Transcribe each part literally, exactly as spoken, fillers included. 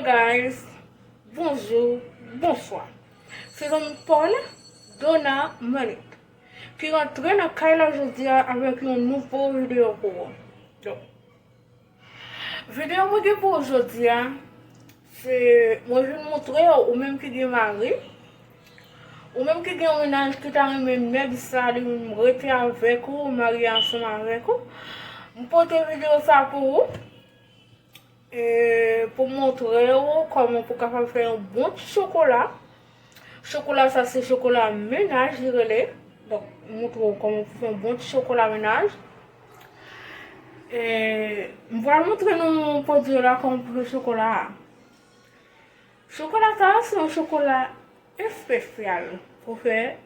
Guys, bonjou, bonswa. Se zanmi pa w la, Donna Monique, ki rantre nan kay la jodi a avèk yon nouvo videyo pou ou. Donk, videyo mwen gen pou ou jodi a, se mwen vin montre w, ou menm ki gen mari, ou menm ki gen yon mennaj ki ta renmen nèg sa li menm rete avèk ou, marye ansanm avèk ou, m pote videyo sa pou ou. E, pou montre w kòman pou kapab fè yon bon ti chokola. Chokola sa se chokola mennaj li rele. Donk, montre w kòman pou fè yon bon ti chokola mennaj. E, m pral montre nou pwodui la kòman pou fè chokola a. Chokola sa se yon chokola espesyal pou fè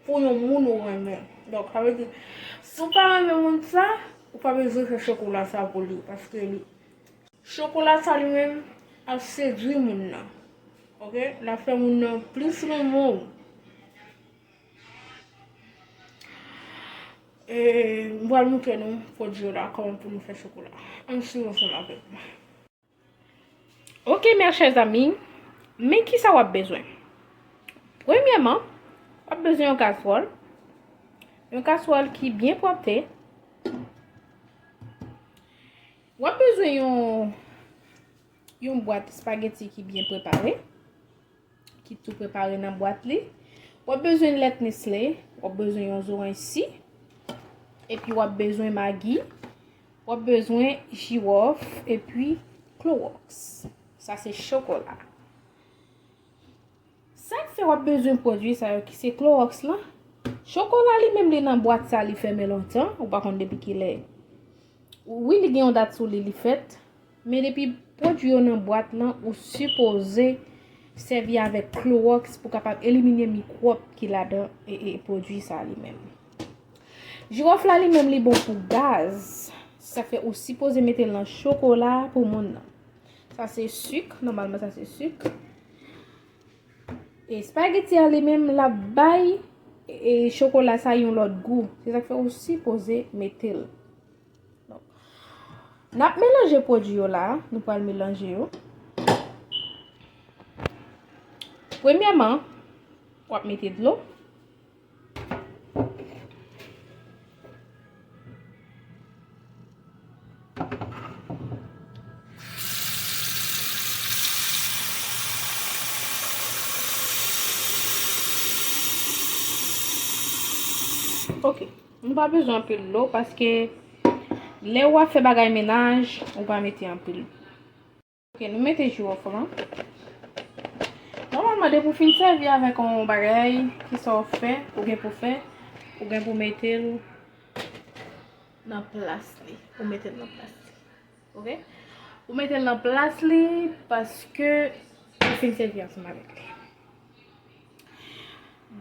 pou yon moun ou renmen. Donk, sa vle di, si w pa renmen moun sa, ou pa bezwen fè chokola sa pou li, paske li, chokola sa li menm ap sedui moun nan. Oke? L ap fè moun nan plis renmen w. E, m pral montre nou pwodui la, kòman pou nou fè chokola. Ann swiv ansanm avèk mwen. Ok, mes chers amis, men kisa w ap bezwen? Premyèman, w ap bezwen yon kaswòl, yon kaswòl ki byen pwòpte. W ap bezwen yon, yon bwat espageti ki byen prepare, ki tou prepare nan bwat li. W ap bezwen lèt Nestlé, w ap bezwen yon zoranj si, epi w ap bezwen Maggi, w ap bezwen jiwòf, epi klowòks. Sa se chokola. Sa k fè w ap bezwen pwodui sa yo ki se klowòks lan? Chokola li menm li nan bwat sa li fèmen lontan, ou pa konn depi kilè. Wi, li gen yon dat sou li, li fèt. Men depi pwodui yo nan bwat lan, ou sipoze sèvi avèk klowòks pou kapab elimine mikwòb ki ladan e, e pwodui sa li menm. Jiwòf la li menm li bon pou gaz. Sa fè ou sipoze mete l nan chokola pou moun nan. Sa se sik, nòmalman sa se sik. Espageti a li menm l ap bay e, chokola sa yon lòt gou. Se sa k fè ou sipoze mete l. Donk, n ap melanje pwodui yo la, nou pral melanje yo. Premyèman, w ap mete dlo. Ok, nou pa bezwen anpil dlo paske lè w ap fè bagay mennaj, ou pa mete anpil. Ok, nou mete jiwòf lan. Nòmalman, depi w fin sèvi avèk yon bagay, kisa w fè, ou gen pou fè, ou gen pou mete l nan plas li. Ou mete l nan plas li. Ok? Ou mete l nan plas li paske ou fin sèvi ansanm avèk li.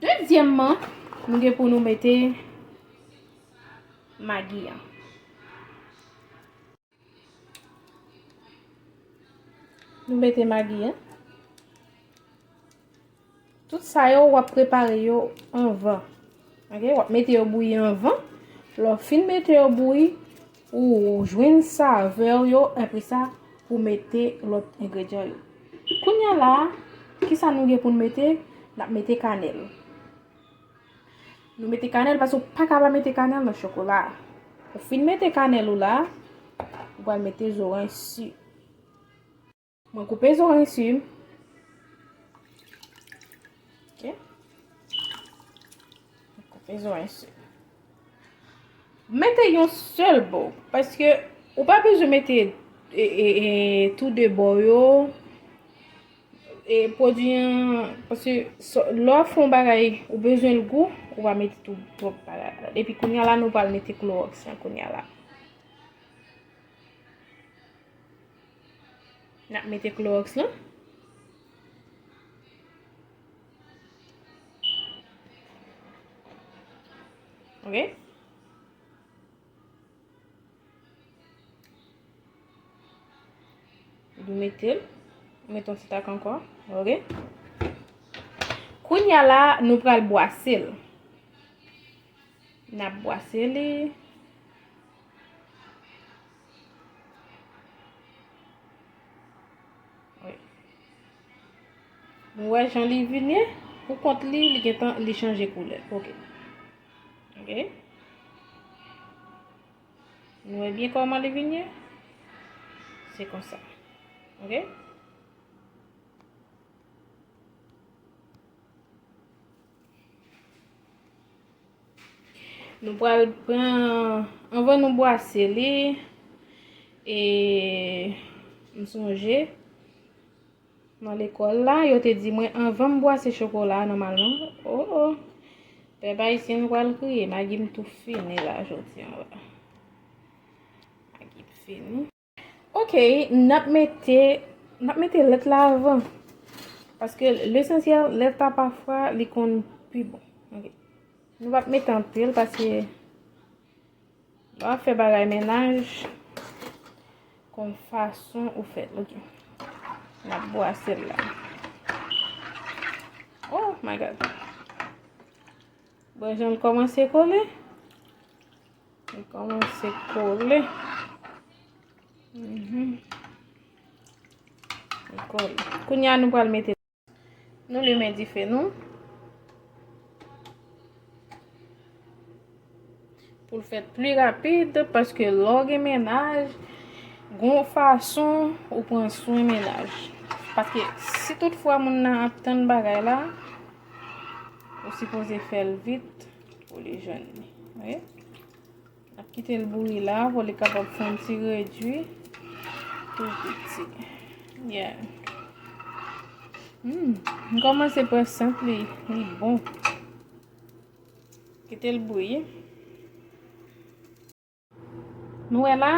Dezyèmman, nou gen pou nou mete Maggi an. Nou mete Maggi an. Tout sa yo, w ap prepare yo anvan. Ok? W ap mete yo bouyi anvan. Lè w fin mete yo bouyi, ou jwenn savè yo, apre sa, pou mete lòt engredyan yo. Kounye a la, kisa nou gen pou n mete? N ap mete kanèl. Nou mete kanèl paske ou pa ka pa mete kanèl nan chokola. Ou fin mete kanèl ou la, ou pral mete zoranj si. Mwen koupe zoranj si. Ok. Mwen koupe zoranj si. Mete yon sèl bò, paske ou pa bezwen mete, e, e, e, tou de bò yo. E pwodui an, paske lè w ap fè yon bagay, ou bezwen l gou, ou pa mete tou twòp bagay la. Epi kounye a la, nou pral mete klowòks lan kounye a la. N ap mete klowòks lan. Ok? Nou mete l. Mete yon ti tak ankò. Ok? Kounye a la, nou pral bwase l. N ap bwase li. Wi. Nou wè jan li vin ye, pou kont li, li gentan, li chanje koulè. Ok. Ok. Nou wè byen kòman li vin ye? Se konsa. Ok? Nou pral pran, anvan nou bwase li, e m sonje, nan lekòl la, yo te di mwen anvan m bwase chokola a nòmalman. O, o. Pèp ayisyen, nou pral kriye. Magi m tou fini la jodi a la. Magi m fini. Ok, n ap mete, n ap mete lèt la avan. Paske lesansyèl, lèt la pafwa, li konn pi bon. Ok. Nou p ap mete anpil paske lè w ap fè bagay mennaj, konn fason ou fè l, ok. N ap bwase l la. Oh my God. Bon, jan l kòmanse kole. Li kòmanse kole. Mhm. Li kole. Kounye a, nou pral mete. Nou limen dife nou. Pou l fèt pli rapid, paske lè w gen mennaj, gon fason ou pran swen mennaj. Paske si toutfwa moun nan ap tann bagay la, ou sipoze fè l vit pou li jwenn li. Wi. N ap kite l bouyi la pou li kapab fè yon ti redui. Tou piti. Yeah. Hmm, m kòmanse pran sant li, li bon. Kite l bouyi. Nou wè la,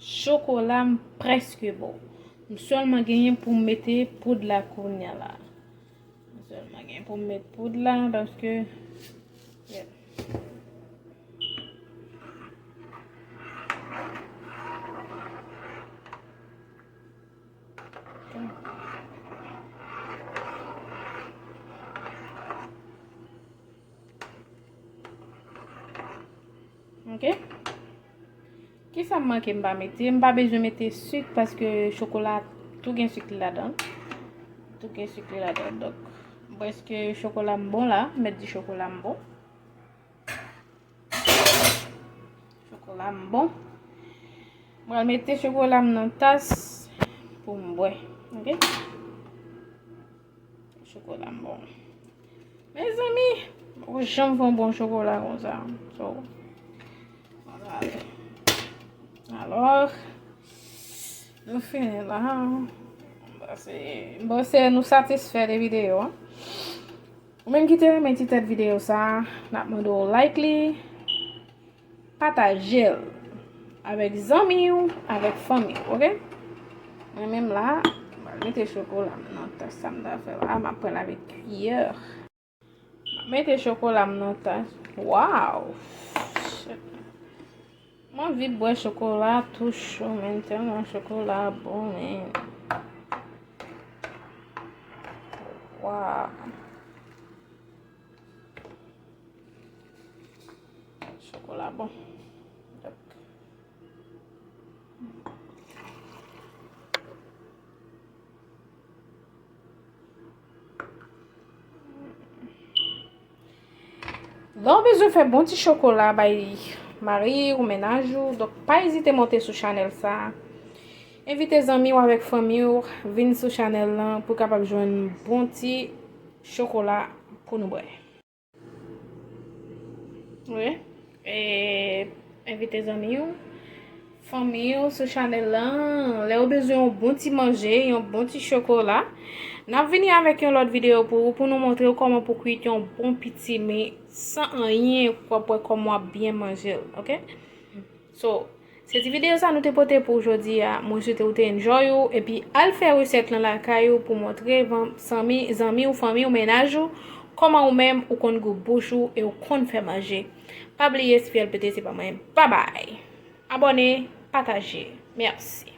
chokola m prèske bon. M sèlman genyen pou m mete poud la kounye a la. M sèlman genyen pou m met poud la, paske, yeah. Ok. Kisa m manke m pa mete? M pa bezwen mete sik paske chokola tou gen sik li ladan. Tou gen sik li ladan. Donk, m prèske chokola m bon la. M mèt di chokola m bon. Chokola m bon. M pral mete chokola m nan tas pou m bwè. Ok? Chokola m bon. Mezanmi, ou janm fè yon bon chokola konsa. So, alò, nou fini la. M panse, m panse nou satisfè de videyo a. Ou menm ki te renmen ti tèt videyo sa, n ap mande w like li, pataje l avèk zanmi w, avèk fanmi w, ok? Mwen menm la, m pral mete chokola m nan tas sa m ta fè la, m ap pran l avèk kiyè. M ap mete chokola m nan tas. Waw! Shit. M anvi bwè chokola tou cho, men tèlman chokola bon, men. Waw. Chokola bon. Lè w bezwen fè bon ti chokola bay mari ou mennaj ou, donk pa ezite monte sou chanèl sa. Envite zanmi w avèk fanmi w vin sou chanèl lan pou kapab jwenn bon ti chokola pou nou bwè. Wi. E envite zanmi w, fanmi w sou chanèl lan. Lè w bezwen yon bon ti manje, yon bon ti chokola, n ap vini avèk yon lòt videyo pou ou, pou nou montre w kòman pou kwit yon bon piti men san anyen, w ap wè kòman w ap byen manje l, ok? So, se ti videyo sa nou te pote pou w jodi a. Mwen swete ou te enjoy ou, epi al fè resèt lan lakay ou pou montre van-, zanmi, zanmi ou, fanmi ou, mennaj ou, kòman ou menm ou konn gou bouch ou e ou konn fè manje. Pa bliye, si fyèl pete, se pa mwen. Babay! Abòne, pataje. Mèsi.